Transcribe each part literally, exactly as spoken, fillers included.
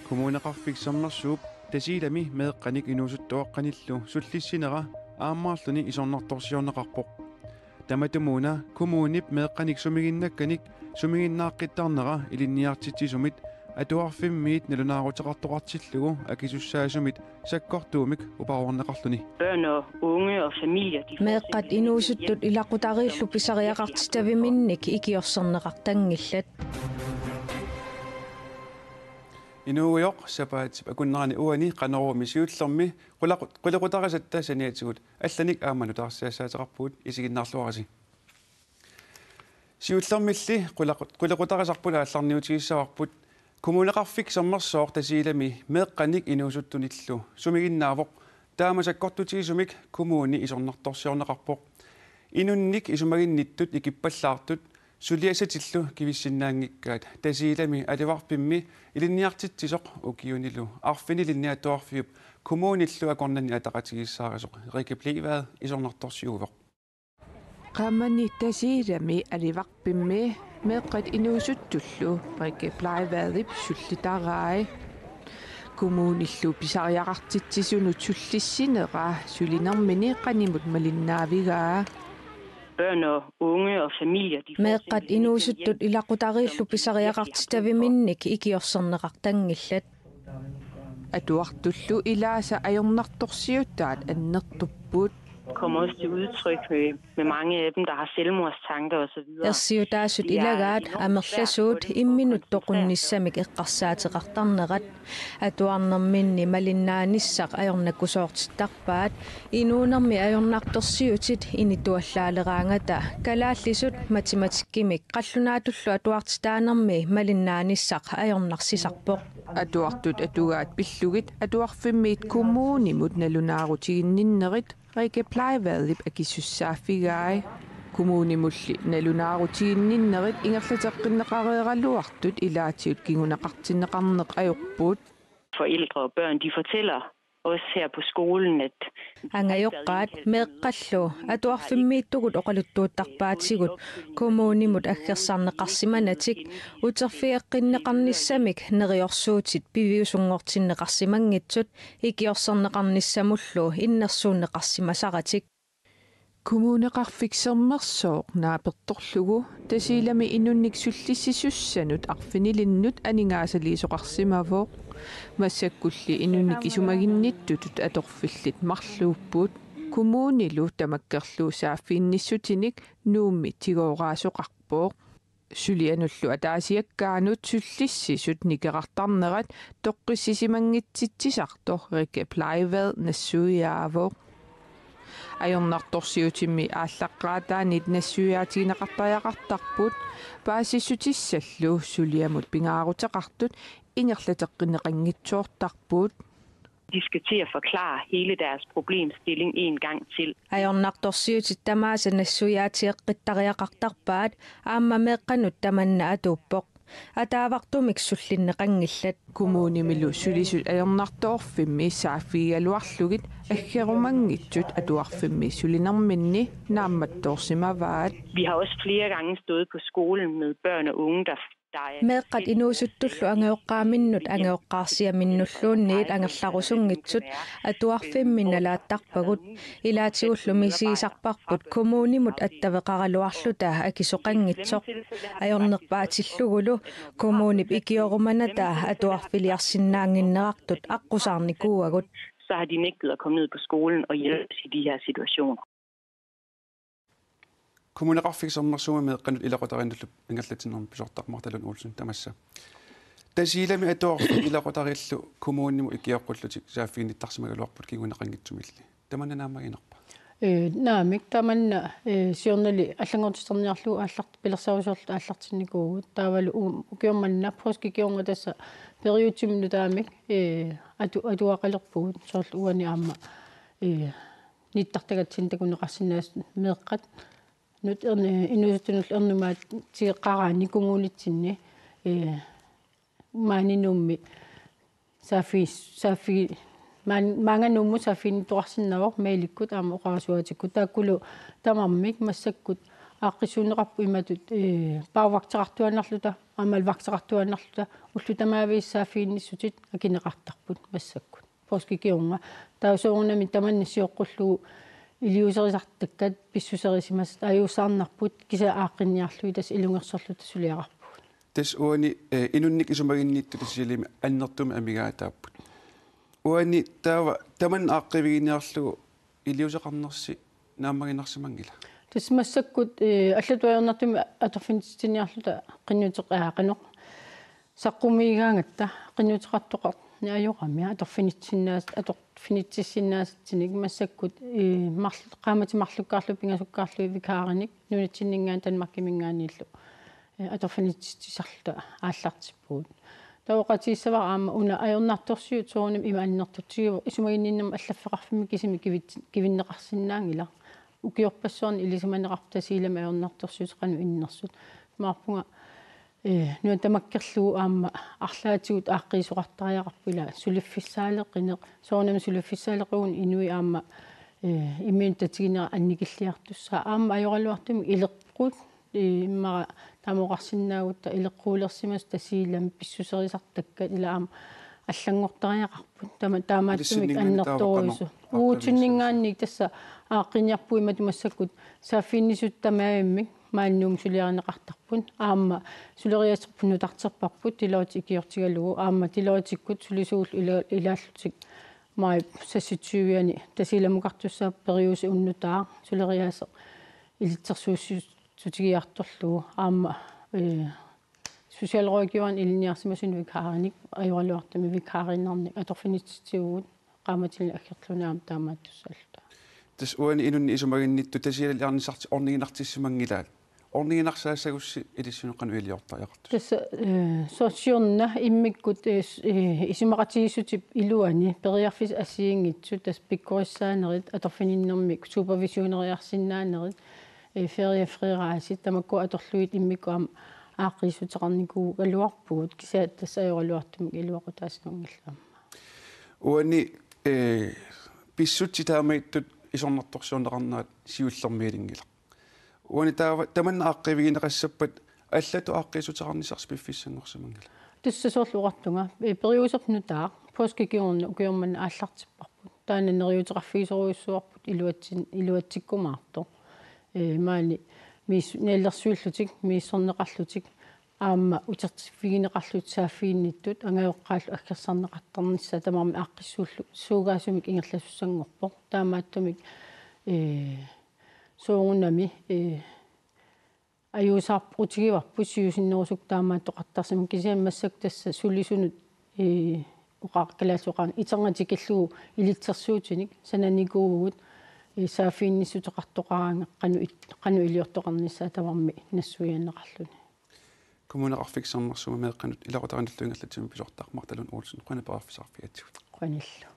Kommuneqarfik Sermersuup Tasiilami meeqqanik inuusuttuaqqanillu sullissinera aammaarluni isornartorsiorneqarpoq. Tamatumuuna kommunip meeqqanik sumiginnakkanik sumiginnaaqqittarnera ilinniartitsisumit atuarfimmiit nalunaaruteqartoqartillugu akisussaasumit sakkortuumik uparuarneqarluni. Børn og unge og familier, de får meeqqat simpelthen inuusuttut hjælp, ilaqutariillu pisariaqartitaviminnik ikiorserneqartanngillat. Inuugujoq sapaatip akunnerani uani Qanoruumi siullermi qulaqu-, qulequtarisatta saniatigut allanik aamma nutaarsiassaateqarpugut, isiginnaarluarisi. Siullermilli qulaqu-, qulequtarisarput aallarniutigissavarput Kommuneqarfik Sermersooq Tasiilami meeqqanik inuusuttunillu sumiginnaavoq. Taama sakkortutigisumik kommuni isornartorsiorneqarpoq. Inunnik isumaginnittut ikippallaartut suliassatillu kivissinnaanngikkaat Tasiilami Alivarpimmi ilinniartitsisoq ukiunilu arfinilinni atuarfiup kommunillu akornanni ataqatigiissaarisoq Rikke Blegvad isornartorsiuvoq. Qaamani Tasiilami Alivarpimmi meeqqat inuusuttullu Rikke Blegvadip sullitarai. Kommunillu pisariaqartitsisunut sullissinera sulinermini qanimut malinnaavigaa. Børn og unge og familier, de får meeqqat simpelthen ikke den inuusuttut hjælp, ilaqutariillu som de virkelig har brug for. Pisariaqartitaviminnik ikiorserneqartanngillat. Atuartullu ilaasa ajornartorsiutaat annertupput. Kommer også til udtryk med, med mange af dem, der har selvmordstanker og så videre. Ersiutaasut ilagaat amerlasuut imminut toqunnissamik eqqarsaateqartarnerat. Atuarnerminni malinnaanissaq ajornakusoortittarpaat. Inuunermi ajornartorsiutit inituallaaleraangata kalaallisut matematikkimik qallunaatullu atuartitaanermi malinnaanissaq ajornarsisarpoq. Atuartut atugaat pillugit atuarfimmiit kommunimut nalunaarutiginninnerit Rikke Blegvadip akisussaaffigai. Kommunimulli nalunaarutiginninnerit ingerlateqqinneqareeraluartut ilaatigut kinguneqartinneqarneq ajorput. Forældre og børn, de fortæller os her på skolen, at angajoqqaat meeqqallu atuarfimmiittugut oqaluttuuttarpaatigut kommunimut aggersarneqarsimanatik uterfigeqqinneqarnissamik neriorsuutit piviusunngortinneqarsimanngitsut ikiorserneqarnissamullu innersuunneqarsimasaratik. Kommuneqarfik Sermersooq naapertorlugu Tasiilami inunnik sullissisussanut arfinilinnut aningaasaliisoqarsimavoq. Massakkulli inunnik isumaginnittutut atorfillit marluupput. Kommunilu tamakkerlugu saaffiginnissutinik Nuummi tigooraasoqarpoq. Sulianullu ataasiakkaanut sullissisut nikerartarnerat toqqissisimanngitsitsisartoq Rikke Blegvad nassuiaavoq. Ajornartorsiutimmi aallaqqaataaniit nassuiaatigineqartariaqartarput paasissutissallu suliamut pingaaruteqartut ingerlateqqinneqanngitsoortarput. De skal til at forklare hele deres problemstilling en gang til. Ajornartorsiutit tamaasa nassuiaatigeqqittariaqartarpaat aamma meeqqanut tamanna atuuppoq. Ataavartumik sullinneqanngillat. Kommunimilu sulisut ajornartoorfimmi saaffigigaluarlugit aggerumanngitsut atuarfimmi sulinerminni naammattoorsimavaat. Vi har også flere gange stået på skolen med børn og unge, der, der er meeqqat inuusuttullu angajoqqaaminnut angajoqqaarsiaminnulluunniit angerlarusunngitsut atuarfimmi nalaattarpagut. Ilaatigullu misigisarparput kommunimut attaveqaraluarluta akisoqanngitsoq. Ajornerpaatillugulu kommunip ikiorumanata atuarfiliarsinnaannginnerartut aqqusaarnikuuagut. Så har de nægtet at komme ned på skolen og hjælpe os i de her situationer. Kommuneqarfik Sermersuumi meeqqanut ilaqutariinnullu ingerlatinnermi pisortaq Martha Lund Olsen tamassa. Tasiilami atuarfik ilaqutariillu kommunimut ikioqqullutik saaffiginnittarsimagaluarput kinguneqanngitsumilli. Tamanna naammaginarpa? Ee, naamik tamanna, ee, siornali allanngortiterniarlugu aallart-, pilersaarusiorluta aallartinnikuuvugut. Taavalu u-, ukioq manna poorskip kingorna tassa periutsimut nutaamik, ee, atu-, atuaqalerpugut soorlu uani aamma, ee, nittartagatsinni takuneqarsinnaasut meeqqat. Nut erne-, inuusuttunullu ernumaatigeqaraanni kommunitsinni, ee, maani Nuummi saaffi-, saaffi-, maan-, maanga Nuummut saaffiginnittoqarsinnaavoq mailikkut aamma oqarasuaatikkut. Taakkulu tamarmik massakkut Aaqqissuunneqarput imatut, eh, baggvagteqartuaannarluta, aamma vagteqartuaannarluta, ullut tamaaviisa saaffiginnissutit akineqartarput massakkut. Poorskip kingorna. Taava soorunami tamanna sioqqullugu iliuuserisartakkat pissuserisimasat ajuusaarnarput kisianni aaqqinniarlugit tassa ilungersorluta suliaqarpugut. Tassa uani, eh, inunnik isumaginnittut Tasiilami annertuumik amigaataapput. Uani taava tamanna aaqqiviginiarlugu iliuuseqarnersi naammaginarsimanngila? Tassa massakkut, eh, allatut ajornartumik atorfinitsitsiniarluta qinnuteq-, aa, qanoq. Saqqummiigaangatta qinnuteqartoqarneq ajorami atorfinitsinnaas-, atorfinitsissinnaasatsinnik massakkut, eh, marl-, qaammatit marlukkaarlugit pingasukkaarlugit vikarinik nunatsinninngaanniit Danmarkiminngaanniillu, eh, atorfinitsitsisarluta aallartippugut. Taava oqaatigissavat aamma una ajornartorsiut soorunami ima annertutigivoq isumaginninnermik allaffeqarfimmik kisimi kivit-, kivinneqarsinnaanngilaq. Ukiorpassuarni ilisimaneqarpoq Tasiilami ajornartorsiutit qanoq innersut. Maarpunga, eh, nuna tamakkerlugu aamma arlaatigut aaqqiisoqartariaqarpoq ila suliffissaaleqineq. Soorunami suliffissaaleqivugut inuit aamma, eh, imminut tatiginera annikilliartussaaq. Aamma ajoraluartumik ileqqut, eh, immaqa taama oqarsinnaagutta ileqquulersimasut Tasiilami pissuserisartakkat ila aamma allanngortariaqarput. Tama-, taamaattumik ilissinngaanniit taava annertoorujussuuvoq. Qanoq uagutsinngaanniit tassa aaqqinniarpugut imatut massakkut saaffiginnissutut tamaavimmik maani Nuummut suliarineqartarput. Aamma suleriaaserput nutarterparput tilorit ikiortigalugu. Aamma tiloritikkut sulisuullu ila-, ilaallutik maajip seksogtyve-ani Tasiilamukartussaapput periuseq unnutaa suleriaaseq ilitsersuussutigiartorlugu. Aamma, eh, socialrådgiverinik ilinniarsimasunut vikarinik, ajoraluartumik vikariinnarnik atorfinitsitsigugut qaammatini aggerluni aamma taamaattussaalluta. Tassa uani inunnik isumaginnittut Tasiilaliarnissartik orniginartissimanngilaat. Orniginarsaassagussi ilissinnut qanoq iliortariaqartussaagut? Tassa, eh, so-, siorna immikkut, eh, s-, eh, isumaqatigiissutip iluani periarfissat assigiinngitsut tassa pikkorissaanerit atorfininnermik supervisioneriarsinnaanerit, eh, feriefrirejsit tamakku atorlugit immikkut aamma aaqqiissuteqarnikuugaluarpugut kisianni tassa ajoraluartumik iluaqutaasimanngillat aamma. Uani, eh, pissutsit taamaattut isornartorsiorneqarnerat siullermik ilinngilaq. Uani taava tamanna aaqqiivigineqassappat allatut aaqqiissuteqarnissarsi piffissanngorsimanngila? Tassa soorlu oqartunga, eh, periuseq nutaaq, poorskip kingorna ukioq manna aallartipparput. Taanna neriuuteqarfigisorujussuarput iluatsin-, iluatsikkumaartoq. Eh, maani miis-, nalilersuillutik, misissorneqarlutik, aamma utertiffigineqarlutik saaffiginnittut, angajoqqaallu aggersarneqartarnissaat tamarmik aaqqissuullu suugaasumik ingerlasussanngorpoq. Taamaattumik, eh, soorunami, eh, ajuusaarutigivarput siusinnerusukkut taamaattoqartarsimasoq kisianni massakkut tassa sulisunut, eh, oqar-, kalaallisut oqarnera iternatikillugu ilitsersuutinik sananikuuvugut, eh, saaffiginnissuteqartoqaraangat qanoq it-, qanoq iliortoqarnissaa tamarmik nassuiaanneqarluni. Kommuneqarfik Sermersooq meeqqanut ilaqutariinnullu ingerlatsivimmi pisortaq Martha Lund Olsen, qujanaq periarfissaqarfigigatsigut. Qujanarlu.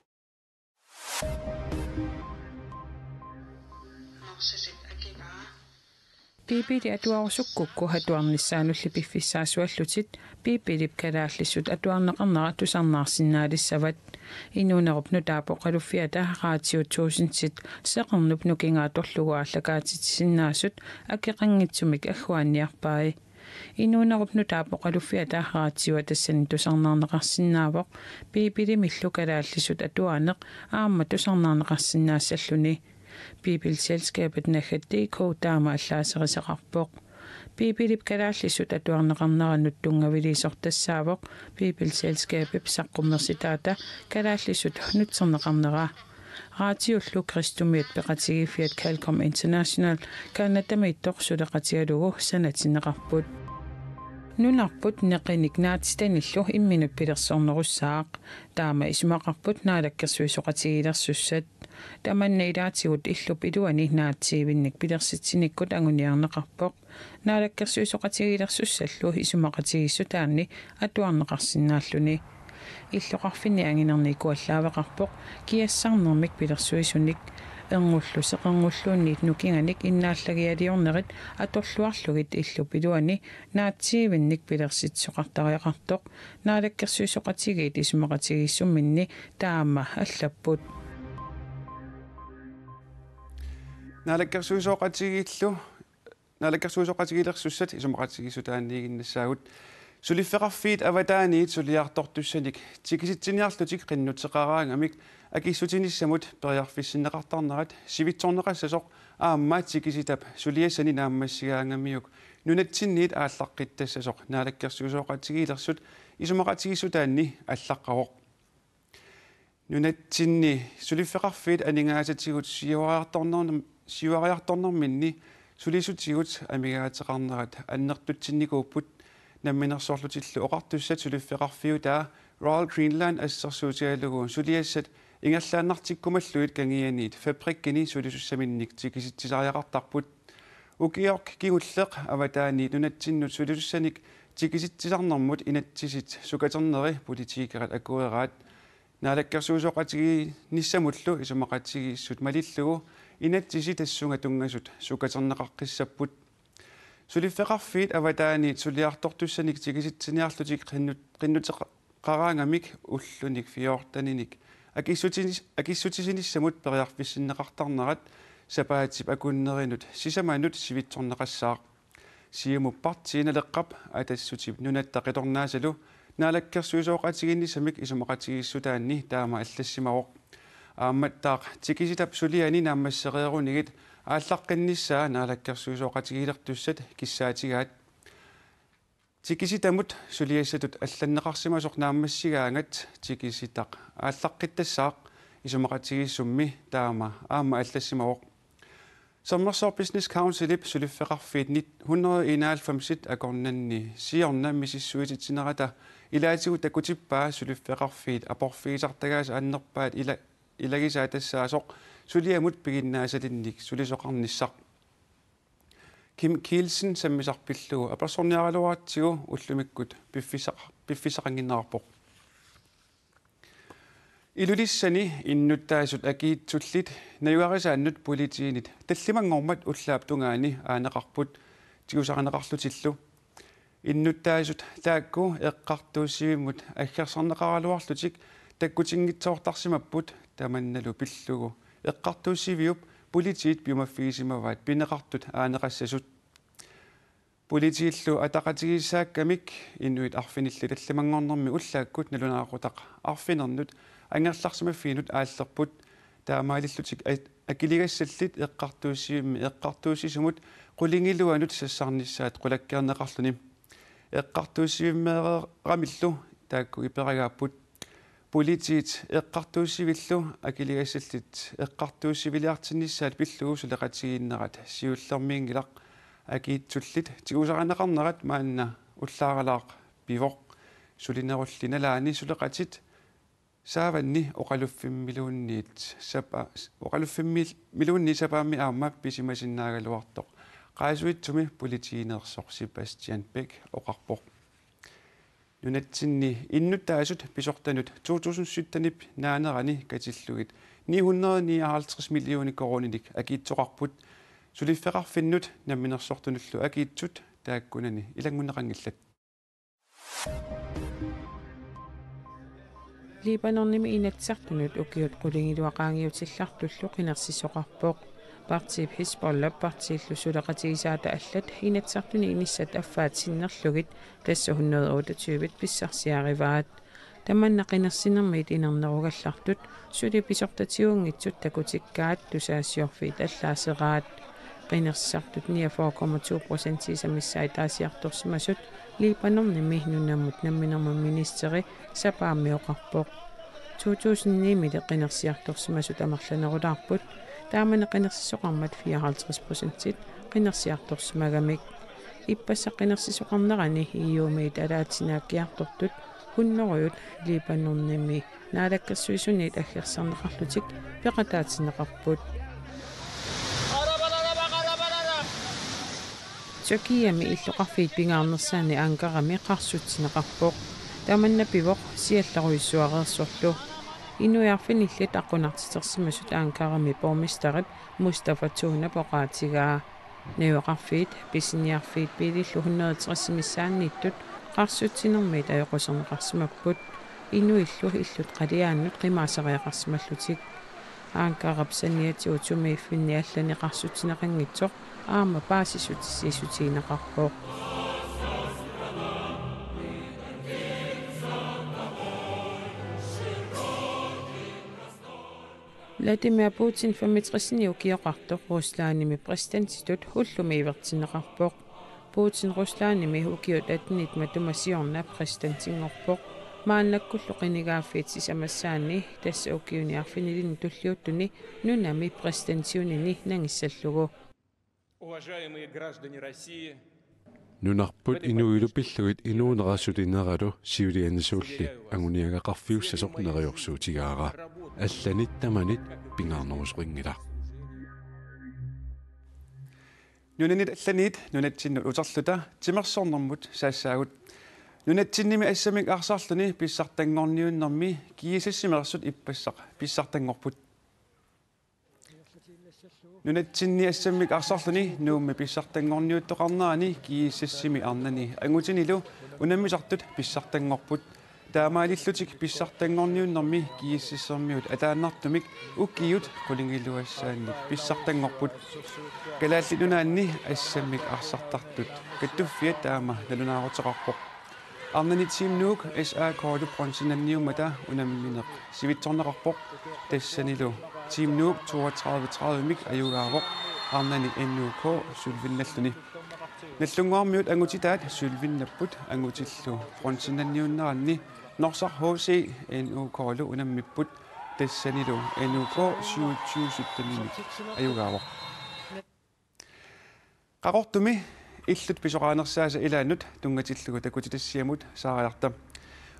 Biibili atuarusukkukku atuarnissaanulli piffissaasuallutit Biibilip kalaallisut atuarneqarnera tusarnaarsinnaalissavat. Inuunerup Nutaap Oqaluffiata Radio Tusindit seqernup nukingaa atorlugu aallakaatitsisinnaasut akeqanngitsumik agguaanniarpai. Inuunerup Nutaap Oqaluffiata radioa tassani tusarnaarneqarsinnaavoq Biibilimillu kalaallisut atuarneq aamma tusarnaarneqarsinnaassalluni. Biibelselskabet naggat D K taama allaaserisaqarpoq. Biibilip kalaallisut atuarneqarnerannut tunngaviliisortassaavoq Biibelselskabip saqqummersitaata kalaallisut nutserneqarnera. Radiullu kristumiut peqatigiiffiat Calcom International Canadamiittoq suleqatigalugu sanatinneqarput. Nunarput neqinik naatsitanillu imminut pilersornerussaaq. Taama isumaqarput naalakkersuisooqatigiilersussat. Tamanna ilaatigut illup iluani naatsiivinnik pilersitsinikkut anguniarneqarpoq. Naalakkersuisooqatigiilersussallu isumaqatigiissutaanni atuarneqarsinnaalluni. Illoqarfinni anginerni ikuallaaveqarpoq kiassarnermik pilersuisunik, erngullu seqerngulluunniit nukinganik innaallagialiornerit atorluarlugit illup iluani naatsiivinnik pilersitsisoqartariaqartoq naalakkersuisooqatigiit isumaqatigiissumminni taama allapput. Naalakkersuisooqatigiillu Naalakkersuisooqatigiilersussat isumaqatigiissutaanniiginnassaagut. Suliffeqarfiit avataaniit suliartortussanik tikisitsiniarlutik qinnuteqaraangamik akissutinissamut periarfissinneqartarnerat sivitsorneqassasoq aamma tikisitap suliassani naammassigaangamiuk nunatsinniit aallaqqittassasoq naalakkersuisooqatigiilersut isumaqatigiissutaanni allaqqavoq. Nunatsinni suliffeqarfiit aningaasatigut siuariartorner-, siuariartornerminni sulisutigut amigaateqarnerat annertutsinnikuupput. Namminersorlutillu oqartussat suliffeqarfiutaa Royal Greenland assersuutigalugu suliassat ingerlaannartikkumallugit Kangianiit fabrikkini sulisussaminnik tikisitsisariaqartarput. Ukioq kingulleq avataaniit nunatsinnut sulisussanik tikisitsisarnermut inatsisit sukaterneri politikerit akueraat. Naalakkersuisooqatigiinnissamullu isumaqatigiissut malillugu inatsisit tassunga tunngasut sukaterneqaqqissapput. Suliffeqarfiit avataaniit suliartortussanik tikisitsiniarlutik qinnut-, qinnuteqaraangamik ullunik fjorteninik akissutinis-, akissutisinissamut periarfissinneqartarnerat sapaatip akunnerinut sisamanut sivitsorneqassaaq. Siumup Partii Naleqqap Atassutip nunatta qitornaasalu naalakkersuisooqatigiinnissamik isumaqatigiissutaanni taama allassimavoq. Aammattaaq tikisitap suliani naammassereerunigit aallaqqinnissaa naalakkersuisooqatigiilertussat kissaatigaat. Tikisitamut suliassatut allanneqarsimasoq naammassigaangat tikisitaq aallaqqittassaaq isumaqatigiissummi taama aamma allassimavoq. Sermersuup Business Councilip suliffeqarfiit nit-, hundrede enoghalvfemsit akornanni siorna misissuititsinerata ilaatigut takutippaa suliffeqarfiit aporfigisartagaasa annerpaat ila-, ilagisaat tassaasoq suliamut piginnaasalinnik sulisoqarnissaq. Kim Kielsen sammisaq pillugu apersorniaraluaratsigu ullumikkut piffissaq-, piffissaqannginnerarpoq. Ilulissani innuttaasut akiitsullit najugarisaannut politiinit tallimanngormat ullaap tungaani aaneqarput tigusarineqarlutillu. Innuttaasut taakku eqqartuussivimmut aggersarneqaraluarlutik takkutinngitsoortarsimapput tamannalu pillugu eqqartuussiviup politiit piumaffigisimavaat pineqartut aaneqassasut. Politiillu ataqatigiissaakkamik inuit arfinillit tallimanngornermi ullaakkut nalunaaqutaq arfinernut angerlarsimaffiinut aallerput. Taamaalillutik a-, akiligassallit eqqartuussivimmi eqqartuussisumut qulingiluanut sassarnissaat qulakkeerneqarluni. Eqqartuussivimmeeramillu taakku iperagaapput. Politiit eqqartuussivillu akiligassallit eqqartuussiviliartinnissaat pillugu suleqatigiinnerat siullermiinngilaq. Akiitsullit tigusarineqarnerat maanna ullaaralaaq pivoq. Sulinerulli nalaani suleqatit saavanni oqaluffimmiluunniit sapa-, oqaluffimmil-, miluunniit sapaammi aamma pisimasinnaagaluartoq qaasuitsumi politiineersoq Sebastian Bech oqarpoq. Nunatsinni innuttaasut pisortanut to tusind syttenip naanerani katillugit ni hundrede nioghalvtreds millioner koruuninik akiitsoqarput. Suliffeqarfinnut namminersortunullu akiitsut taakkunani ilanngunneqanngillat. Libanonimi Inatsisartunut ukiut qulingiluat qaangiutillartullu qinersisoqarpoq. Partiip Hizbollah partiillu suleqatigisaata allat Inatsisartuni inissat affaat sinnerlugit tassa hundrede otteogtyve pissarsiarivaat. Tamanna qinersinermiit inernerugallartut suli pisortatigunngitsut takutikkaat tusagassiorfiit allaaseraat. Qinersisartut niogfyrre komma to procentii sammissaat ataasiartorsimasut Libanonimi nunamut namminermut ministeri sapaammi oqarpoq. To tusind ni-mili qinersiartorsimasut amerlanerulaarput, taamani qinersisoqarmat fireoghalvtreds procentit qinersiartorsimagamik. Ippassaq qinersisoqarnerani E U-miit ataatsinaakkiartortut hunnorujut Libanonimi naalakkersuisuniit aggersarneqarlutik peqataatinneqarput. Tyrkiami illoqarfiit pingaarnersaanni Ankarami qarsutsineqarpoq. Tamanna pivoq siallerujussuareersorlu. Inuiarfinillit aqqunartitersimasut Ankarami borgmesterip Mustafa Tunap oqaatigaa. Najugaqarfiit, pisiniarfiit biilillu hundrede tres missaanniittut qarsutsinermiit ajoquserneqarsimapput. Inuillu illut qaliaannut qimaasariaqarsimallutik. Ankarap saniatigut sumiiffinni allaneqarsitsineqanngitsoq aamma paasissutissarsiutigineqarpoq. Vladimir Putin femogtres ukioqartoq Ruslandimi præsidentitut ullumi ivertinneqarpoq. Putin Ruslandimi ukiut attenit matuma siorna præsidentinngorpoq. Maannakkullu qinigaaffiit sisamassaanni tassa ukiuni arfinilinni tulliuttuni nunami præsidentiunini nangissallugu. Уважаемые граждане России, Nunarput inuilu pillugit inuuneq assut ineralu siuliani suulli anguniagaqarfiussasoq neriorsuutigaara. Allanit tamanit pingaarnerusoqanngilaq. Nunanit allanit nunatsinnut uterluta timersornermut saassaagut. Nunatsinnimi assammik arsarluni pissartanngorniunnermi G S S-imeersut ippassaq pissartanngorput. Nunatsinni assammik arsarluni Nuummi pissartanngorniuttoqarnerani G S S-imi arnani angutinilu unammisartut pissartanngorput. Taamaalillutik pissartanngorniunnermi G S S-imiut ataannartumik ukiut qulingiluassaannik pissartanngorput. Kalaallit Nunaanni assammik arsartartut kattuffiat taama nalunaaruteqarpoq. Arnani Team Nuuk S A K-lu bronzenniummata unammineq sivitsorneqarpoq. Tassanilu Team Nuuk toogtredive tredive-mik ajugaavoq arnani N U K sølvinnalluni. Nallunnguarmiut angutitaat sølvinnapput angutillu bronzenniunneranni Norsaq H C N U K-lu unammipput. Tassanilu N U K syvogtyve sytten-imik ajugaavoq. Qaqortumi illut pisoqaanersaasa ilaannut tunngatillugu takutitassiamut saariarta.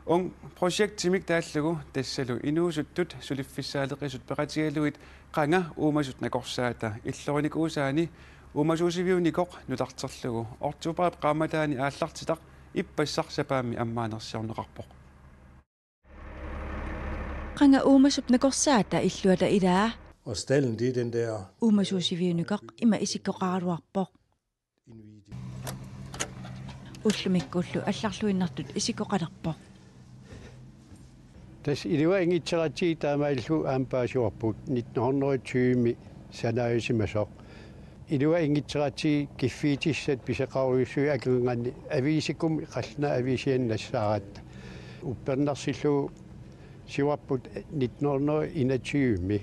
Ung projektimik taallugu tassalu inuusuttut suliffissaaleqisut peqatigalugit qanga uumasut nakorsaata illorinikuusaani uumasuusiviunikoq nutarterlugu oktobarip qaammataani aallartitaq ippassaq sapaammi ammaanersiorneqarpoq. Qanga uumasup nakorsaata illuata ilaa. Og stallen, det er den der... Uumasuusiviunikoq ima isikkoqaraluarpoq. Ullumikkullu allarluinnartut isikkoqalerpoq. Tassa iluanngitsoratsigit taamaalillutik aamma paasivarput nitten hundrede og tyve-mi sanaajusimasoq. Iluanngitsoratsigit kiffiitissat pisoqarujussuit akornanni aviisikkummi qallunaat aviisianni nassaaratta. Uppernarsillugu sivarput nitten hundrede og enogtyve-mi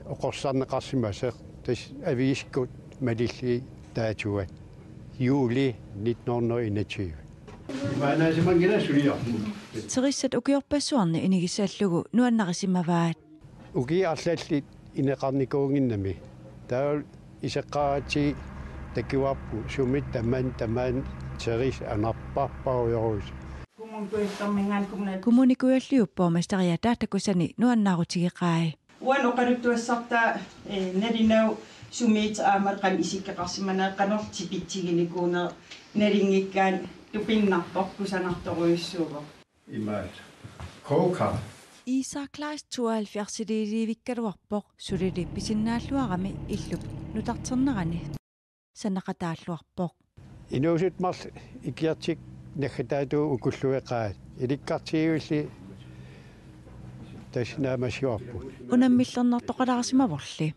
oqorsarneqarsimasoq, tassa aviisikkut malillugit daatoat. Juli nitten hundrede og enogtyve. Imaannaasimanngilaq suliaq. Terissat ukiorpassuarni inigissallugu nuannarisimavaat. Ukiut arlallit ineqarnikuunnginnami. Taava iseqqaaratsigit takuarput sumi tamanna tamanna terissat anarparparujorujuusut. Kommune Kujalliup borgmesteriata takusani nuannaarutigeqaat. Uani oqaluttuassartaa, eh, nalunaagut sumiit aamma qanoq isikkoqarsimanerat qanoq tipitsiginikuunerat nalunngikkaanni tupinnarpoq kusanartorujussuuvoq. Imaat. Coca. Isak Kleist tooghalvfjerdsiliivikkaluarpoq, sulili pisinnaalluarami illup nutarternerani sanaqataalluarpoq. Inuusuttut marluk ikiortik naggataatigut ukullueqaat. Ilikkartigivilli tassa naammassivarput. Unammillernartoqalaarsimavorli.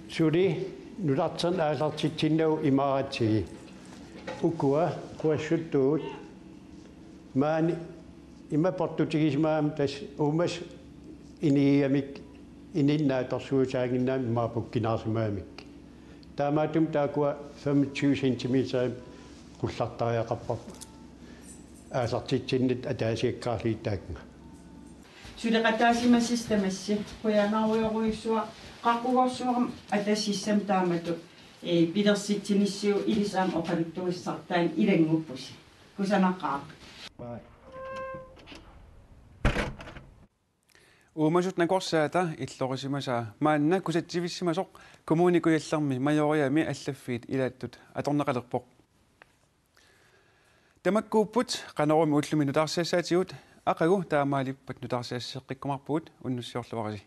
Suli nutarterneq aallartitsinnagu imaaratsigit. Ukua quassuttugut. Maani ima portutigisimagami tassa uumasut inigigamikku ininni naatsorsuusaannginnamik imaappoq kinaarsimagamikkit. Taamaattumik taakkua femogtyve centimeterimik qullartariaqarparput. Aallartitsinnatik ataasiakkaarlugit taakkunga. Suleqataasimasasi tamassi qujanarujorujussuaq, qaqqugorsuarmik ataatsimik taamatut, eh, pilersitsinissiuk ilissi aamma oqaluttuassartaa ilannguppusi. Kusanaqaaq. Uumasut nakorsaata illorisimasaa maanna kusatsivissimasoq Kommune Kujallermi Majoriami allaffiit ilaattut atorneqalerpoq. Tamakkuupput Qanorumi ullumi nutaarsiassaatigut, aqagu taamaalippat nutaarsiasseqqikkumaarpugut, unnussiorluarisi.